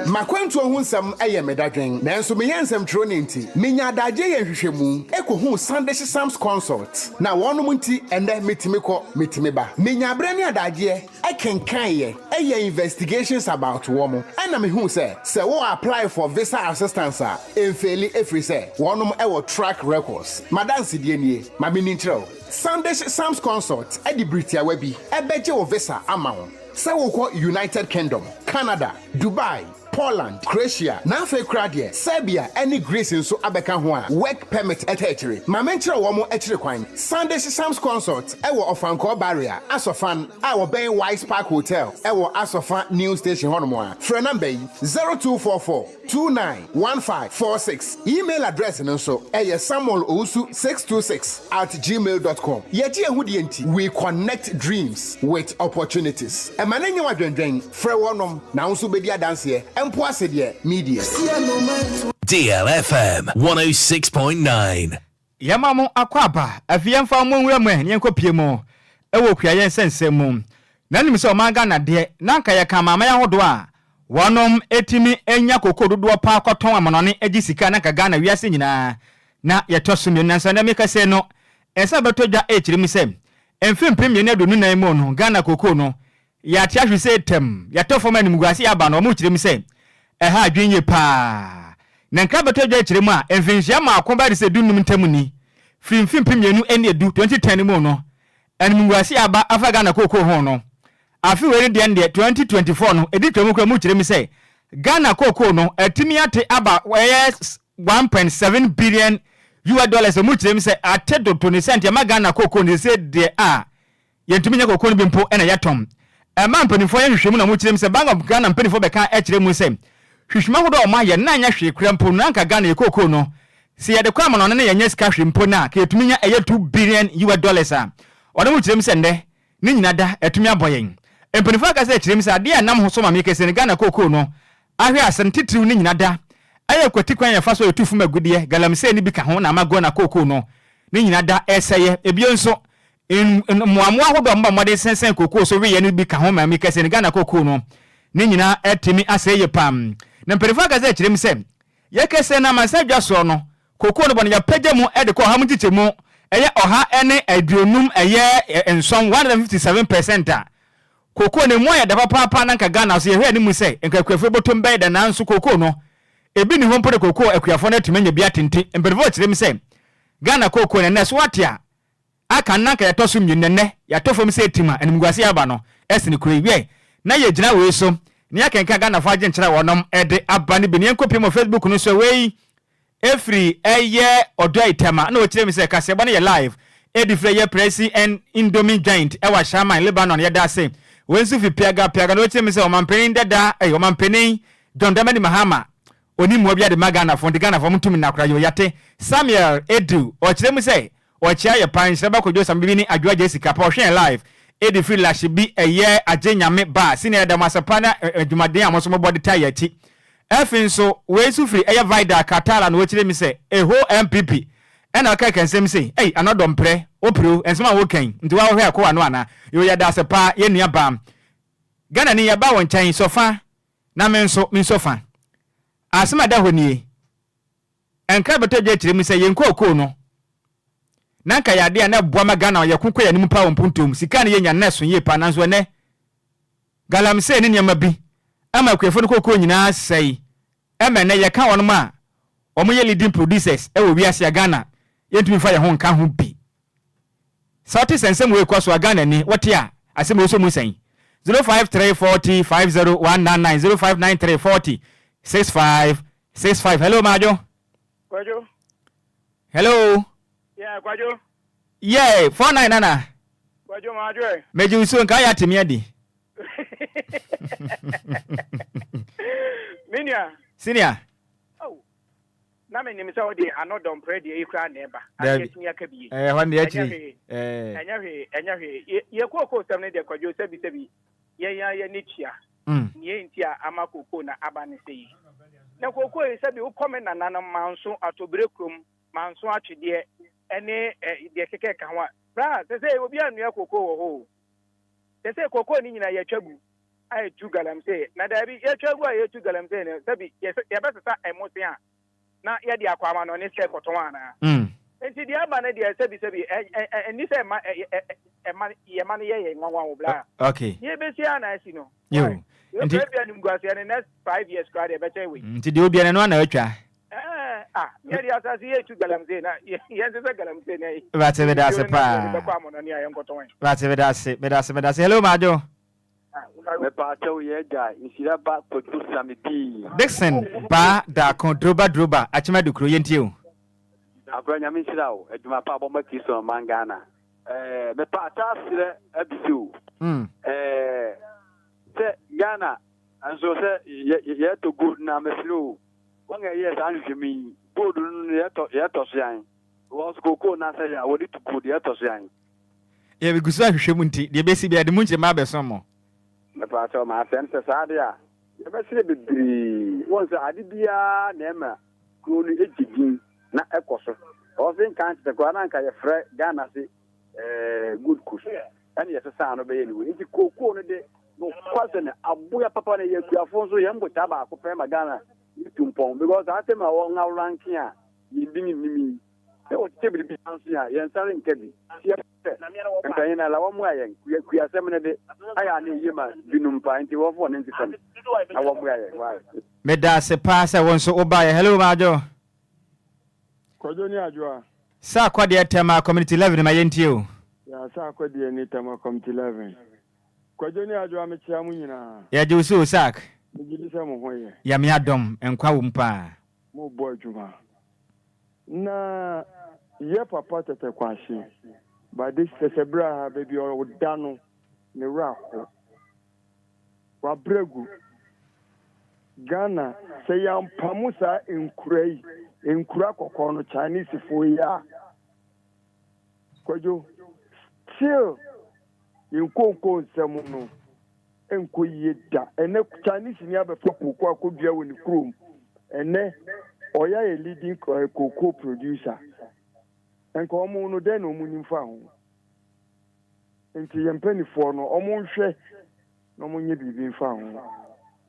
S15: M'akwantuo ho nsɛm yɛ me dadwen, nanso meyɛ nsɛmtwerɛni nti, menya adagyeɛ yɛ nhwehwɛmu kɔhuu Sandish Sams Consult, na wɔnom nti ɛnnɛ metumi kɔ, metumi ba. Menya berɛ ne adagyeɛ kenkaeɛ, yɛɛ investigations about wɔn, ɛna mehuu sɛ, sɛ wo apply for visa assistance a, ɛmfeeli ɛfiri sɛ wɔnom wɔ track records. M'adansedie nie, ma menni nkyerɛ wo. Sandish Sams Consult de bere tiawa bi bɛgye wo visa ama wo sɛ wokɔ United Kingdom, Canada, Dubai, Poland, Croatia, na afei koraa deɛ Serbia ne Greece nso abɛka ho a work permit taa akyire. Ma menkyerɛ wɔn akyiri kwan. Sandish Sams Consult wɔ Ɔfankɔɔ Barrier, Asɔfan, a wɔbɛn Wise Park Hotel wɔ Asɔfa New Station hɔnom a. Frɛ namba yi, 0244 291546. Email address no nso yɛ samuelowusu626@gmail dot com. Yɛgye yɛn ho die nti, we connect dreams with opportunities. Ɛma no nyɛ wo adwendwen, frɛ wɔnom na wo nso wobɛdi adanseɛ, mpo ase deɛ, media.
S16: DLFM 106.9.
S1: Yɛma mo akwaaba, afei yɛmfa mo nwura mu ɛ na yɛnkɔ pie mu wɔ kuayɛ nsɛnsɛm mu. Na nim sɛ ɔman Ghana deɛ na anka yɛka amanaman ahodoɔ a wɔnom tumi nya koko dodoɔ paa kɔtɔn amanɔne gye sika na anka Ghana wiase nyinaa na yɛtɔ so mmienu nanso ɛnɛ meka sei no ɛsan bɛtɔ dwa ɛkyerɛ mu sɛ mfe 2024 mu no Ghana koko no Yɛate ahwe sɛ tɛm, yɛatɔ fam a animguase aba no, wɔkyerɛ mu sɛ ɛha adwene yie paa. Na nkra bɛtɔ dwa kyerɛ mu a, mfinhyia mmaako bɛyɛ te sɛ dunnum ntam ni, firi mfe 2010, 2010 mu no, animguase a aba afa Ghana kookoo ho no, afe wei no deɛ no deɛ, 2024 no, ɛdi twam koraa mu kyerɛ mu sɛ Ghana kookoo no atumi ate aba ɛyɛ 1.7 billion US dollars, wɔkyerɛ mu sɛ ate dodo ne sɛ nti ɛma Ghana kookoo no sese deɛ a Yɛntumi nyɛ koko no bi mpo na yɛtɔn. Ɛmaa mpanimfoɔ yɛ nhwehwɛmu na wɔkyerɛ mu sɛ Bank of Ghana mpanimfoɔ bɛka kyerɛ mu sɛ hwehwɛmu ahodoɔ a wɔayɛ no na anyɛ hwee koraa mpo no na anka Ghana yɛ kookoo no sɛ yɛde kɔ amanɔne na yɛnyɛ sika hwee mpo no a ka yɛtumi nya ɛyɛ 2 billion US dollars a wɔde ho kyerɛ mu sɛ nnɛ ne nyina da atumi abɔ yɛn. Mpanyinfoɔ akasa akyerɛ mu sɛ adeɛ a ɛnam ho so ma mekɛse no Ghana kookoo no ahwe ase no titiriw ne nyina da ɛyɛ kwati kwan a yɛfa so a yɛtu fam agudeɛ, galamsey no bi ka ho na ama Ghana kookoo no ne nyina da ɛresɛeɛ. Ebio nso, mmoammoa ahodoɔ a wɔbɔ mmɔden sɛnsɛn kookoo so weeɛ no bi ka ho ma mekɛse no Ghana kookoo no ne nyina atumi asɛe yie paa. Na mpanyinfoɔ akasa akyerɛ mu sɛ yɛkɛse no amansan dwa soɔ no Kookoo no bɔ no yɛapagya mu de kɔ ɔha mu nkyekyɛmu ɛyɛ 157, 157%, a kookoo no emu ayɛ dɛ papaapa na nka Ghana nso yɛhwɛ anim sɛ nka akuafoɔ bɔtɔm bɛyɛ dɛ nanso kookoo no ebi nni hɔ mpo na kookoo akuafoɔ no atumi anya bi ate nti mpanyinfoɔ kyerɛ mu sɛ Ghana kookoo no ɛnnɛ so ate a Aka no na anka yɛtɔ so mmienu na nnɛ yɛatɔ fam sɛ atim a animguase aba no sene kuro yi. Wiɛ, na yɛgyina wei so na yɛakenkan Ghanafoɔ adwenkyerɛ a wɔnom de aba no bi na yɛnkɔpie mu wɔ Facebook no so. Wei ɛfiri ɛyɛ Ɔdɔ Aitama na ɔkyerɛ mu sɛ kaseɛbɔ no yɛ live ɛdi firi ɛyɛ Presi and Indomie Joint ɛwɔ Ashaiman, Lebanon. Yɛda ase. Wei nso firi Piaga Piaga na ɔkyerɛ mu sɛ ɔmampanin dada, ɛy, ɔmampanin John Dramani Mahama ɔni mmoa biara de ma Ghanafoɔ nti Ghanafoɔ montum nna koraa. Yoo yɛate. Samuel Edu ɔkyerɛ mu sɛ Ɔkyea yɛ paa nhyira ba kwadwo sam bibi ne adwoa Jessica pa ɔhwɛ yɛn live edi firi lahye bi ɛyɛ agye nyame ba senior yɛda mo ase paa ne adwumaden a mo nso mo bɔ de taa yɛ akyi ɛfi nso wei nso firi ɛyɛ Vidal Katala na ɔkyerɛ mi sɛ eho NPP ɛna ɔka ɛka nsɛm sei ei ano dɔ mprɛ wo pere o nsɛm a wo kan nti wa wohwɛ ɛkɔ wano ana yoo yɛda ase paa yɛ nua baa Ghana ni yɛba wo nkyɛn sɔ fa na me nso me nso fa asɛm a ɛda hɔ nie. Nkra bɛtɔ dwa kyerɛ mu sɛ yɛn kookoo no, na anka ɛyɛ adeɛ a na ɛboa ma Ghana yɛko kɔ yɛn anim paa wɔ mpuntuo mu. Sika a na yɛnya no na ɛso yie paa nanso ɛnnɛ galamsey ne nneɛma bi ama akuafoɔ no kookoo nyinaa asɛe ɛma ɛnnɛ yɛka wɔnom a wɔyɛ leading producers wɔ wiase a Ghana yɛntumi mfa yɛn ho nka ho bi. Sɛ wote sɛ nsɛm wei rekɔ so a Ghana ni wote a asɛm wei so mu sɛn? 053 40 50 199 0593 40 65 65 Hello Madwo.
S17: Kwadwo.
S1: Hello.
S17: Yeah, Kwadwo.
S1: Yeah, 49 nana.
S17: Kwadwo Madwo ɛ.
S1: Megye wo so nka yɛ atemi adi.
S17: Minia.
S1: Senior.
S17: Oh. Na menim sɛ wode ano dɔmprɛ deɛ yi koraa na ɛba. Ade atumi aka bi.
S1: Ɛɛ hɔ ne akyiri.
S17: Ɛɛ. Ɛnyɛ hwee, ɛnyɛ hwee. Yɛ kookoo sɛm no deɛ Kwadwo sɛbi sɛbi yɛn ara yɛn ani tua. Nea enti a ama kookoo na aba ne sɛ yi. Na kookoo yi sɛbi wokɔ me nananom Manso Atobire kurom, Manso Atwedeɛ ɛne deɛ keka ɛka ho a, bra sɛsɛi obiara nnua kookoo wɔ hɔ o. Sɛsɛi kookoo no nyinaa yɛatwa gu a yɛtu galamsey. Na daabi yɛatwa gu a yɛtu galamsey no sɛbi yɛbɛsesa ɛmose a na yɛde akɔ amanɔne sɛ kɔtɔn anaa? Nti deɛ aba no deɛ sɛbi sɛbi ɛnni sɛ ɛma ɛma yɛma no yɛ yɛn nwanwa wo bla.
S1: Okay.
S17: Deɛ ebesi a na asi no.
S1: Yo.
S17: Nti ebi animguaseɛ no next 5 years koraa deɛ ɛbɛkyɛn wei.
S1: Nti deɛ obiara no ana atwa.
S17: Ɛɛ ah yɛ de asase yɛ etu galamsey na yɛn sɛ sɛ galamsey na yi.
S1: Bate meda ase paa.
S17: Bɛkɔ amanɔne a yɛn kɔtɔn.
S1: Bate meda ase meda ase meda ase. Hello Maadwo.
S18: Mepaakyɛw yɛ agya nhyira ba Kwadwo Same pii.
S1: Dickson Baa Daako Droba Droba Akyem Adukuro yɛntie o.
S18: Akora Nyame nhyira wo adwuma pa a bɔ ma Kristo ɔman Ghana. Eh, mepaakyɛw asrɛ abisa o. Eh, sɛ Ghana nso sɛ yɛtɔ gold na mesrɛ o. Wɔn a ɛyɛɛ saa nhwehwɛmu yi, gold no yɛtɔ yɛtɔ so yan. Because cocoa na sɛ yɛ a wɔde tu gold yɛtɔ so yan.
S1: Yɛgu so ahwehwɛ mu nti, deɛ ɛbɛsi biara, yɛde mu nkyerɛmu abɛsom mo.
S18: Mepaakyɛw m'asɛm sɛ saa de a yɛbɛsrɛ bebree wohu sɛ ade biara na ɛma kuro no gye din na ɛkɔ so ɔse nkan tete koraa na anka yɛfrɛ Ghana se eh, Good Coast ɛne yɛsesaa no bɛyɛ ne wei nti kookoo no de nokwasɛ no aboa papa no yɛ akuafoɔ nso yɛn botaa baako pɛ ma Ghana yɛtu mpɔn because saa asɛm a wɔn aworanke a yɛn din nnim yi sɛ wɔkyekyɛ biribi nso a yɛn nsa renka bi sɛ mpanyin na la wɔmmoa yɛn kuasɛm no de ayɛ a na eye ma binom paa nti wɔmfa wɔn nsi fam na wɔmmoa yɛn. Why?
S1: Meda ase paa sɛ wo nso wobaeɛ. Hello Madwo.
S19: Kwadwo ne Adwoa.
S1: Sɛ akɔdeɛ Tema Community 11 ma yɛntie o.
S19: Yeah, sɛ akɔdeɛ ne Tema Community 11. Kwadwo ne Adwoa mekyea mo nyinaa.
S1: Yɛgye wo so o Sak.
S19: Megye di sɛ mo ho yɛ.
S1: Nyame adom, nkwa wom paa.
S19: Mobɔ adwuma. Na yɛ papa Tɛtɛ Kwahye ba de sɛsɛ berɛ a baabi a ɔda no ne werɛ aho. Wabrɛ agu. Ghana sɛ yɛampamo saa nkura yi, nkura kɔkɔɔ no Chinese foɔ yi a, Kwadwo, still yɛn kookoo nsɛm no. ɛnkɔ yie da. Ɛnɛ Chinese ni abɛfa kooko akɔdua wɔ ne kurom. Ɛnɛ ɔyɛ ayɛ leading cocoa producer. Nka wɔn no dɛn na wɔn nim fa ho? Nti yɛn mpanimfoɔ no wɔn nhwɛ na wɔn nyɛ biribi nfa ho.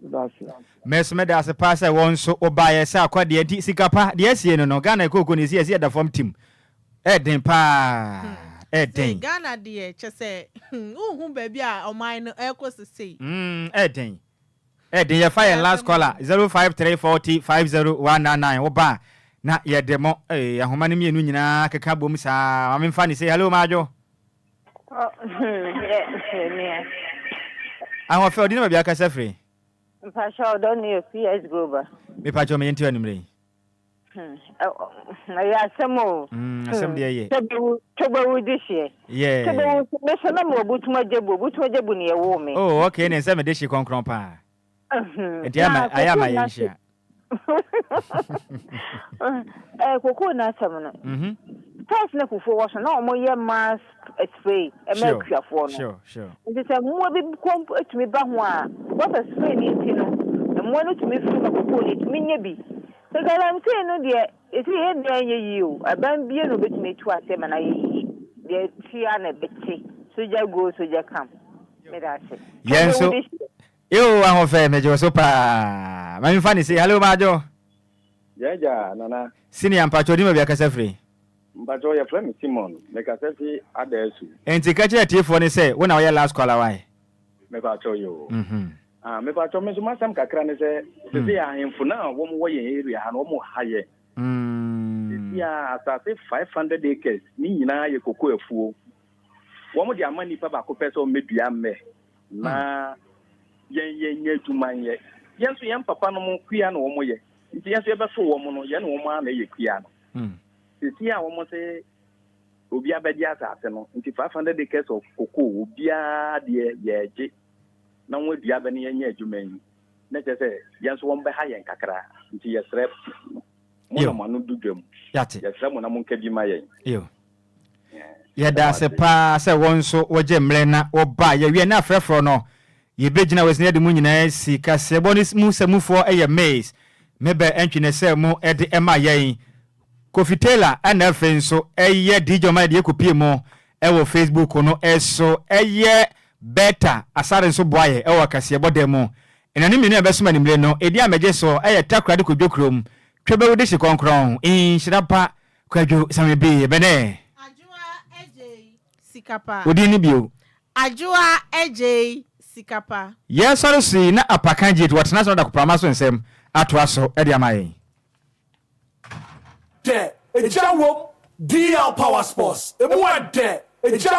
S19: Meda ase.
S1: Me nso meda ase paa sɛ wo nso wobaeɛ sɛ akwadeɛ nti sika pa deɛ asie no no Ghana kooko no ɛsi ɛsi ɛda fam tim ɛden paa
S2: Sei
S1: ɛden.
S2: Ghana deɛ kyɛ sɛ wonhu baabi a ɔman no ɛrekɔ sesei.
S1: Mm ɛden ɛden yɛfa yɛn last caller 053 40 50 199 woba a na yɛde mo ee ahoma no mmienu nyinaa keka bom saa ma memfa ne sei hello Madwo. Ahoɔfɛ, ɔde ne baabi akasa firi.
S20: Mpakyɛ ɔdɔ ne yɛ PS Global.
S1: Mepakyɛ ɔmo yɛnti anumere yi.
S20: Ɛyɛ asɛm o.
S1: Asɛm deɛ yɛ.
S20: Twɛbɛwu twɛbɛwu de hyeɛ.
S1: Yeah.
S20: Twɛbɛwu me so na mewɔ Butuma Gyebu Butuma Gyebu ne yɛwoo me.
S1: Oh okay ne sɛ me de hye kɔnkrɔn paa. Nti ama ayɛ ama yɛn nhyia.
S20: Eh, kokoo n'asɛm no.
S1: Mhm.
S20: First na fufuo wɔ so na wɔn yɛ mass spray ɛma akuafoɔ no.
S1: Sure, sure.
S20: Nti sɛ mmoa bi kɔ tumi ba ho a, because of spray no nti no, mmoa no tumi firi ma kokoo no etumi nya bi. Sɛ galamsey no deɛ, esi yɛ deɛ ɛnyɛ yie o. Aban bie na obetumi atu aseɛ ma no ayɛ yie. Deɛ ɛte a na ɛbɛte. Soldier go, soldier come. Meda ase.
S1: Yɛn nso Yoo Ahofɛ megye wo so paa. Ma memfa ne sei, Hello Madwo.
S21: Yɛn agya Nana.
S1: Senior mpakyɛ odin baabi akasa firi?
S21: Mpakyɛ yɛfrɛ me Simon, mekasa fi Adaasu.
S1: Enti ka kyerɛ atiefoɔ no sɛ wo na woyɛ last caller wae?
S21: Mepakyɛw yoo. Ah mepakyɛw me nso m'asɛm kakra ne sɛ sesei ahemfo no a wɔn wɔ yɛn area ha no wɔn ha yɛn. Sesei a asase 500 acres ne nyinaa yɛ koko afuo. Wɔn de ama nipa baako pɛ sɛ ɔmmɛdua mmɛ. Na yɛn yɛnyɛ adwuma nyɛ. Yɛn nso yɛn papa nom kua na wɔn yɛ. Nti yɛn nso yɛbɛto wɔn no, yɛne wɔn ara na ɛyɛ kua no. Seesei a wɔn se obi abɛgye asase no, nti 500 acres of cocoa obiara deɛ yɛregye na wɔn adua abɛ no yɛnyɛ adwuma yi, na kyerɛ sɛ yɛn nso wɔn bɛha yɛn kakra. Nti yɛsrɛ mo na mo ano du dwam. Yɛsrɛ mo na monka bi ma yɛn.
S1: Yɛda ase paa sɛ wo nso wogye mmerɛ na woba. Yɛwie na frɛfrɛ no, yɛbɛgyina wei so na yɛde mo nyinaa asi. Kaseɛbɔ no mu sɛmufoɔ yɛ Mays Mebɛ Antwi na ɛsɛ mo de ma yɛn. Kofi Taylor na afei nso ɛyɛ DJ ɔma yɛde yɛkɔpie mu wɔ Facebook no so. Ɛyɛ Bertha Asare nso boa yɛ wɔ kaseɛbɔ da mu. Nnanom mmienu a ɛbɛsom animire no, ɛdi a mɛgye so yɛ Takoradi Kodwo Kurom, Twɛbɛwu Dehye Kɔnkrɔn, Nhyira Pa Kwadwo same bi bɛnɛ.
S2: Adwoa Adjei Sikapa.
S1: Wo din ne bio.
S2: Adwoa Adjei Sikapa.
S1: Yɛsɔre so yi na Apakan GH wɔtena ase na wɔde akoprama so nsɛm atoa so de ama yɛn.
S22: Dɛ, egya wom, DL Power Sports, emu ɛdɛ, egya.